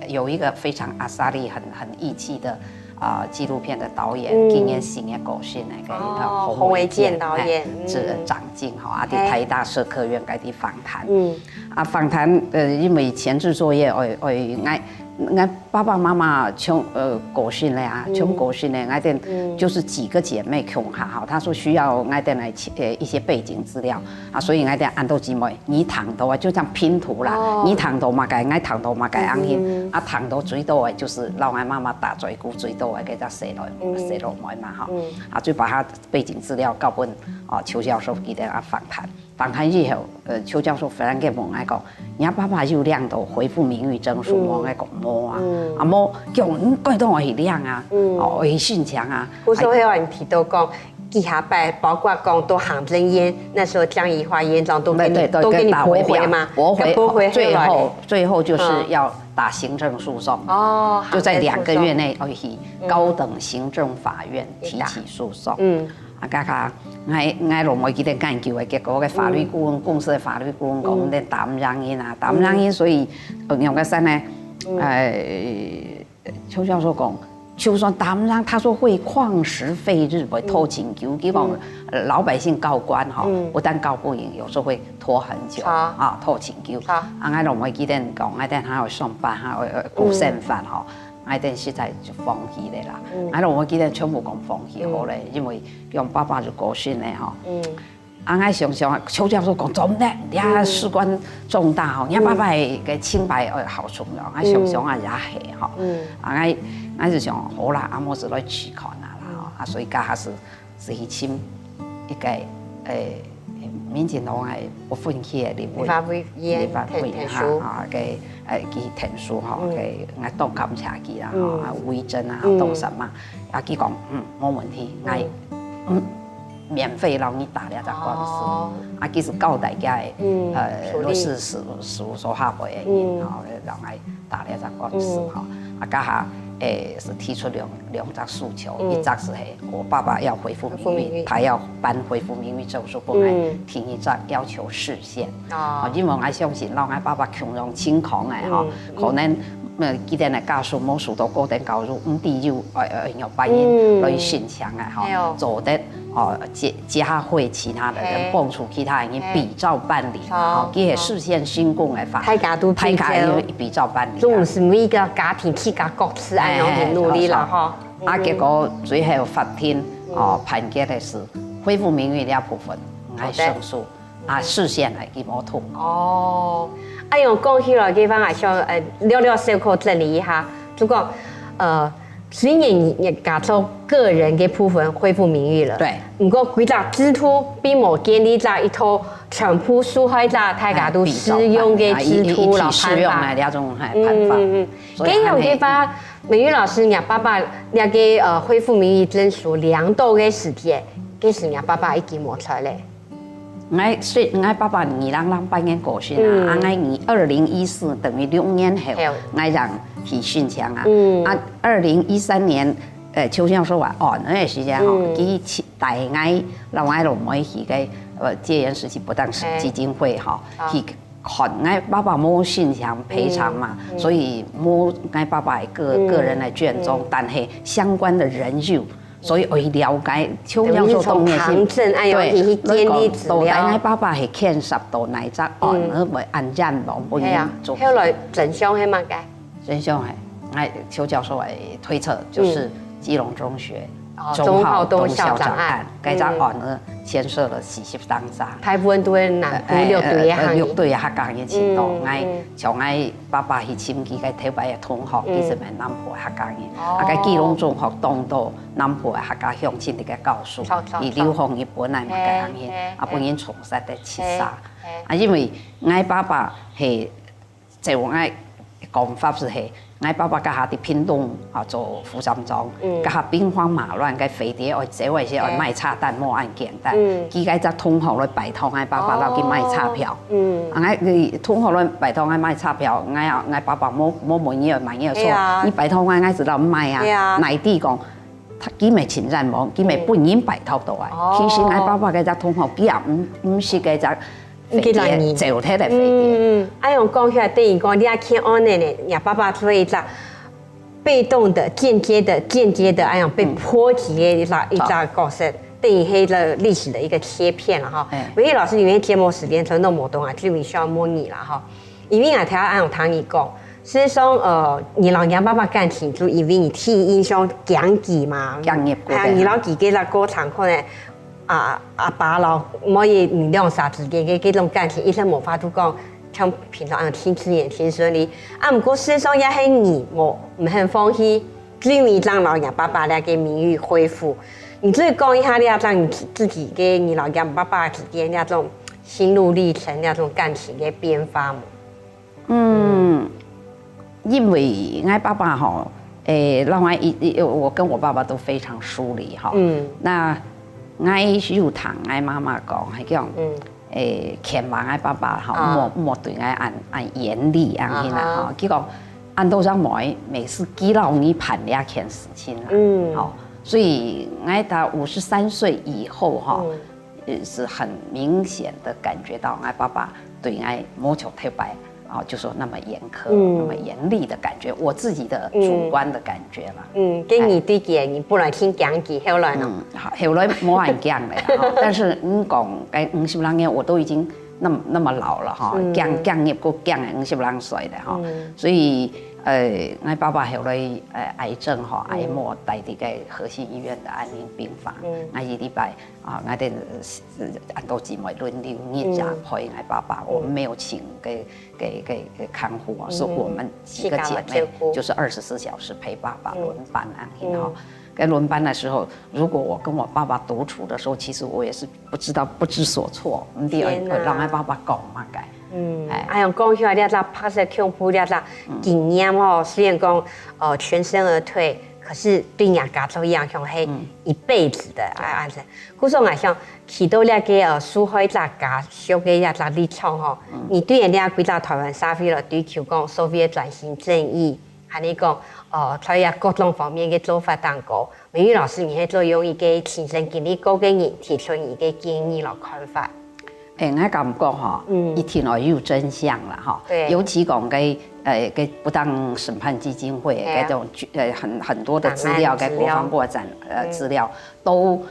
有一个非常阿莎力、很很義氣的啊紀錄片的導演，今年新个過身个，个哦，洪維健導演，是掌鏡吼，啊，在台大社科院該地訪談。啊，訪談呃，因為前置作業，愛愛𠊎 𠊎爸爸媽媽全呃過身了啊，全過身了，𠊎等就是幾个姐妹共下哈，他說需要𠊎等來呃一些背景資料啊，所以𠊎等恁多姊妹，你聽到啊，就像拼圖啦，你聽到麼个，𠊎聽到麼个，恁樣啊，聽到最多个就是老𠊎媽媽打嘴鼓最多个，該隻細妹細老妹嘛哈，啊，就把他背景資料交分哦邱教授，佢等啊訪談。 訪談以後，呃，邱教授忽然間問𠊎講：「你爸爸有領到恢復名譽證書無？」𠊎講：「無啊。」啊，無，叫𠊎該當愛去領啊，哦，愛去申請啊。故所後來你提到講，幾下擺，包括講到行政院，那時候江宜樺院長都給你，對對對，都給你駁回嘛，駁回，駁回後來，最後最後就是要打行政訴訟，哦，就在兩個月內要去高等行政法院提起訴訟。嗯。 啊，該下，𠊎𠊎老妹佢等研究个結果，个法律顧問，公司个法律顧問講，你打毋贏人啊，打毋贏人，所以，呃，兩个三呢，呃，邱教授講，就算打毋贏，他說會曠時廢日，會拖真久，佢講，呃，老百姓告官哈，不但告不贏，有時候會拖很久啊，拖真久。啊，𠊎老妹佢等講，𠊎等還要上班，還要呃顧生活哈。，𠊎等實在就放棄了啦。嗯，啊，我記得全部講放棄好了，嗯，因為用爸爸就過身了吼。嗯，啊，𠊎想想，邱教授講做毋得，你啊，嗯，事關重大吼，你爸爸个清白，呃，好重要。啊，想想啊也係吼。嗯，啊，𠊎，𠊎就想，好啦，啊，我就來試看啊啦吼。啊，所以該下係係去尋一個，呃，民進黨个不分區个立委，立法委員，立法委員哈，哈，哈，个，呃，去𢯭手吼，嗯，个，𠊎當感謝佢啦，吼，嗯，啊，為政啊，嗯，當什麼，啊，佢講，嗯，無問題，𠊎，嗯，免費讓你打這隻官司，哦，啊，其實告大家个，嗯，呃，處理，律師事務，事務所下背个人，嗯，吼，讓𠊎 打這隻官司吼，啊，該下，誒，係提出兩，兩隻訴求，一隻係，誒，我爸爸要恢復名譽，恢復名譽，他要頒恢復名譽證書分𠊎，嗯，第二隻要求釋憲。哦，因為𠊎相信，若𠊎爸爸共樣情況个吼，可能，呃，佢等个家屬無受到高等教育，毋知有，呃，呃，有別人來申請个吼，做得 哦，加，加惠其他的人，幫助其他人比照辦理嘛，吼，佢係釋憲成功个話，大家都比較，大家就比照辦理啊。總係每一個家庭自家各自恁樣去努力啦，吼。啊，結果最後法庭，哦，判決个係恢復名譽這部分，𠊎勝訴，啊，釋憲个佢無通。哦，哎喲，講起來，地方還想，呃，略略小可整理一下，就講，呃， 雖然你，你家族個人个部分恢復名譽了，對。毋過歸隻制度並無建立在一套全部受害者大家都適用个制度摎辦法。哎，一，一，一體適用个這種，嘿，辦法。嗯，嗯，嗯。所以恁呢，該樣个話，美玉老師，若爸爸這個，呃，恢復名譽證書領到个時節，該時若爸爸已經無在了。 𠊎細，𠊎爸爸二零零八年過身啊，啊，𠊎二，二零一四等於六年後，𠊎正去申請啊。啊，二零一三年，呃，邱教授啊，哦，該个時間吼，佢去帶𠊎，摎𠊎老妹去个，呃，戒嚴時期不當基金會吼，去看𠊎爸爸無申請賠償嘛，所以無𠊎爸爸个個，個人个卷宗，但係相關个人就 所以會了解，邱教授當然係，對，來講，到底𠊎爸爸係牽涉到哪一隻案，會恁樣咯，毋然做。後來真相係麼个？真相係，𠊎邱教授个推測就是基隆中學鍾浩東校長案，該隻案呢牽涉了四十多儕。大部分都係南部六堆个，呃，六堆个客家人盡多，𠊎像𠊎爸爸去尋佢个頭擺个同學，其實係南部个客家人，啊，該基隆中學當多 南部个客家鄉親个教授，佢流放日本來嘛，該恁樣，啊，分人銃殺个自殺。啊，因為𠊎爸爸係，就𠊎講法係，𠊎爸爸該下在屏東啊做副站長，該下兵荒馬亂，該飛機愛走个時愛買炸彈，無恁簡單。佢該隻同學來拜託𠊎爸爸，摎佢買車票。啊，𠊎，佢同學來拜託𠊎買車票，𠊎啊，𠊎爸爸無，無問佢愛買，佢就說，你拜託𠊎，𠊎就摎買啊。哪知講 佢乜盡冤枉，佢乜分人拜託到啊。其實𠊎爸爸該隻同學，佢也毋，毋識該隻飛機，走忒个飛機。嗯，嗯，恁樣講起來，等於講你愛看恁樣呢，若爸爸做一隻被動的、間接的、間接的，恁樣被波及个一隻，一隻角色，等於係這歷史的一個切片了哈。美玉老師，因為節目時間差不多無多啊，最尾想問你了哈。 因為𠊎頭下恁樣聽你講，事實上，呃，你摎若爸爸感情就因為你第一印象驚佢嘛，驚佢過，哎呀，你摎佢个過程可能，啊，阿爸摎妹仔你兩儕之間个這種感情，一直無法度講像平常恁樣親自然、親順利。啊，毋過事實上也係你無，毋肯放棄，最尾正摎若爸爸這個名譽恢復。你可以講一下這種你自己个你摎若爸爸之間這種心路歷程，這種感情个變化無？ 嗯，因為𠊎爸爸吼，誒，讓𠊎一，一，我跟我爸爸都非常疏離哈。嗯。那𠊎有聽𠊎媽媽講，係講，嗯。誒，譴罵𠊎爸爸吼，啊。莫，莫對𠊎恁，恁嚴厲恁樣啦哈。啊哈。佢講，恁多隻妹，每次佢摎你辦這件事情啦，嗯。吼，所以𠊎到五十三歲以後哈，嗯。 呃，是很明顯的感覺到，𠊎爸爸對𠊎無像頭擺，哦，就說那麼嚴苛，嗯。那麼嚴厲的感覺，我自己的主觀的感覺啦。嗯，跟你對佢，你本來挺驚佢，後來呢？嗯，好，後來無恁驚了啦，哈。但是你講，該五十零年，我都已經那麼，那麼老了哈，嗯。驚，驚也夠驚了，五十零歲了哈。嗯。所以呃，𠊎爸爸後來呃癌症吼，癌末帶在該和信醫院的安寧病房，嗯，𠊎一禮拜啊，𠊎等恁多姊妹輪流日夜陪𠊎爸爸，我們沒有請該該該看護啊，是我們幾個姐妹，就是二十四小時陪爸爸輪班恁樣吼。該輪班的時候，如果我跟我爸爸獨處的時候，其實我也是不知道不知所措，毋知愛愛愛摎爸爸講麼个。嗯，哎，恁樣講起來，這隻白色恐怖這隻經驗吼，雖然講呃全身而退，可是對人家族影響係一輩子的啊。故所𠊎想，去到這個呃受害者家屬个這隻立場吼，你對這幾隻台灣社會來追求講所謂个轉型正義，還係講呃在這各種方面个做法當中，美玉老師你係做用一個親身經歷過个人提出你个建議摎看法。 誒，𠊎感覺吼，一定愛有真相啦吼。尤其講該呃該不當審判基金會該種呃很很多的資料，該國防部長呃資料都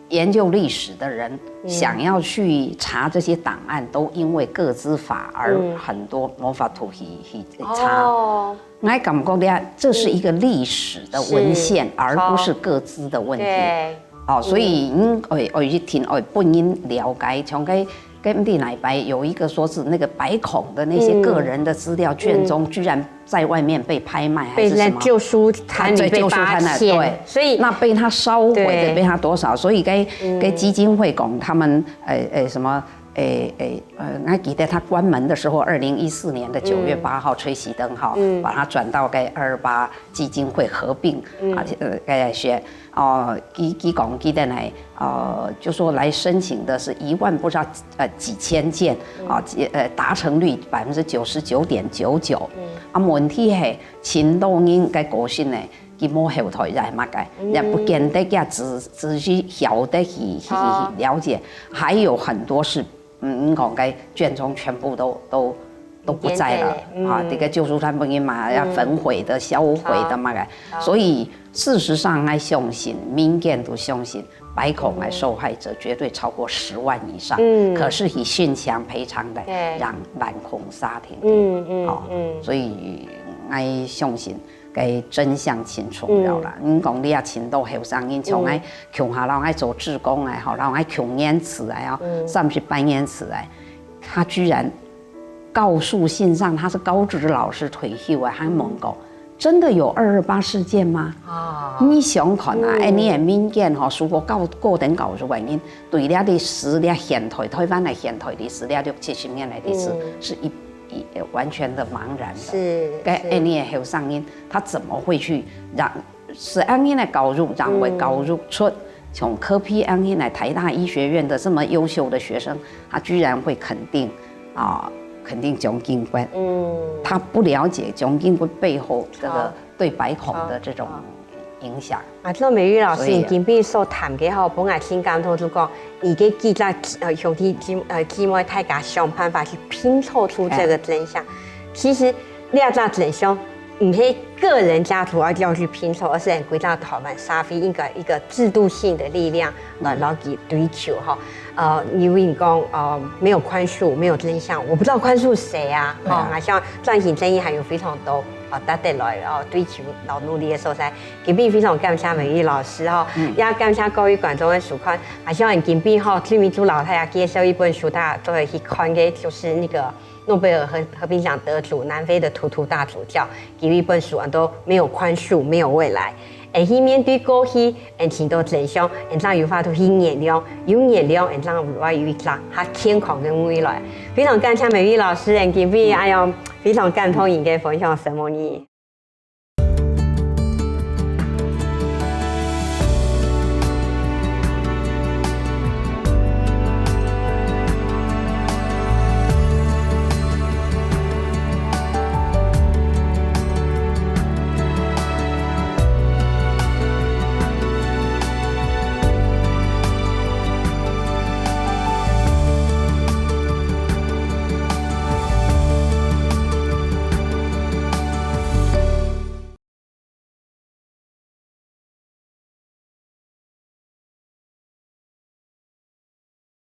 研究歷史的人想要去查這些檔案，都因為個資法而很多無法度去去查。 𠊎感覺咧，這是一個歷史的文獻，而不是個資的問題。哦，所以嗯，愛愛一定愛分人了解，像該該毋知哪擺有一個說是那個白孔的那些個人的資料卷宗，居然在外面被拍賣還是什麼？被人救書攤裡被發現，對，所以那被他燒毀的被他多少？所以該該基金會講他們呃呃什麼誒誒，呃，我記得他關門的時候，二零一四年的九月八號，崔錫登哈，把它轉到該二二八基金會合併啊，呃，該些哦，佢佢講記得呢，呃，就說來申請的是一萬不知道呃幾千件啊，幾呃達成率百分之九十九點九九，啊，問題係，盡多人个個性呢，佢無後台也麼个，也不見得也仔仔細曉得去去去了解，還有很多是 嗯，你講个卷宗全部都都都不在了啊！這個舊書攤本身嘛，要焚毀的、銷毀的嘛个，所以事實上，我相信民間都相信白孔个受害者絕對超過十萬以上，可是佢性命賠償个，讓難空家庭，嗯嗯嗯，所以我相信 个真相盡重要啦。你講你也盡多後生人，像𠊎共下摎𠊎做志工个吼，摎𠊎共年次个哦，三十八年次个，他居然告訴信上，他是高職老師退休个，還問講，真的有二二八事件嗎？啊，你想看啊，哎，你个民間吼，如果高高等教育个人，對這歷史、這現代、台灣个現代歷史、這六七十年來歷史，是一一完全的茫然的。是，該恁樣个後生人， 他怎麼會去讓是恁樣个教育，讓會教育出從科批恁樣來台大醫學院的這麼優秀的學生，他居然會肯定啊，肯定蔣經國。嗯，他不了解蔣經國背後這個對白孔的這種影響。 啊，做美玉老師，你今晡日所談个吼，分𠊎盡感動，就講，你个幾隻呃兄弟姊呃姊妹大家想辦法去拼湊出這個真相。其實這隻真相，毋係個人家族愛要去拼湊，而是歸到台灣社會應該一個制度性的力量來來去追求吼。呃，因為你講呃沒有寬恕，沒有真相，我不知道寬恕誰啊。吼，啊，像轉型正義還有非常多呃值得來呃追求、來努力的所在。 今晡日非常感謝美玉老師吼，也感謝各位觀眾个收看。啊，希望今晡日吼，最尾祝老大家介紹一本書，大家做伙去看个，就是那個諾貝爾和和平獎得主南非的圖圖大主教，佢有一本書，安到沒有寬恕，沒有未來。欸，去面對過去，欸，尋到真相，欸，正有法度去原諒，有原諒，欸，正會有一個較健康个未來。非常感謝美玉老師，欸，今晡日，哎喲，非常感動你个分享，承蒙你。